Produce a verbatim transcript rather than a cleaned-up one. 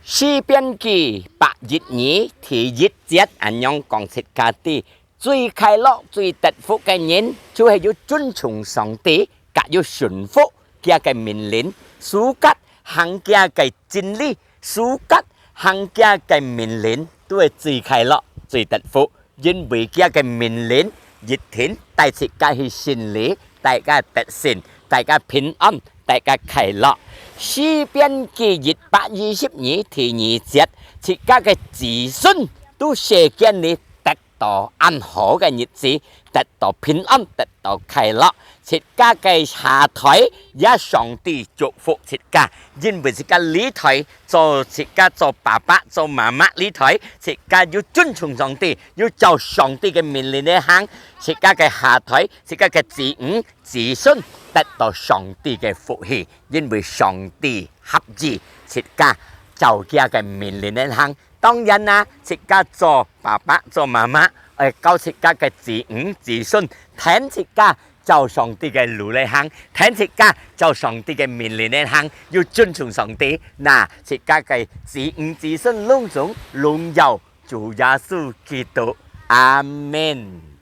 詩篇記百一二第一節恁樣講自家知，最快樂、最得福个人，就係有尊重上帝，佮有順服佢个命令，手腳行佢个真理，手腳行佢个命令，都係最快樂、最得福。因為佢个命令一定帶自家去勝利，大家得勝，大家平安，大家快樂。詩篇記一百二十二第二節，自家个子孫都世間裡得到恁好个日子，得到平安，得到快樂。自家个下代也上帝祝福自家，因為自家這代做自家做爸爸、做媽媽這代，自家有尊重上帝，有照上帝个命令來行，自家个下代、自家个子女、子孫得到上帝个福氣，因為上帝合意自家照佢个命令來行。當然啦，自家做爸爸、做媽媽，愛教自家个子女、子孫，聽自家照上帝个路來行，聽自家照上帝个命令來行，有尊重上帝，那自家个子女、子孫攏總榮耀主耶穌基督。阿們。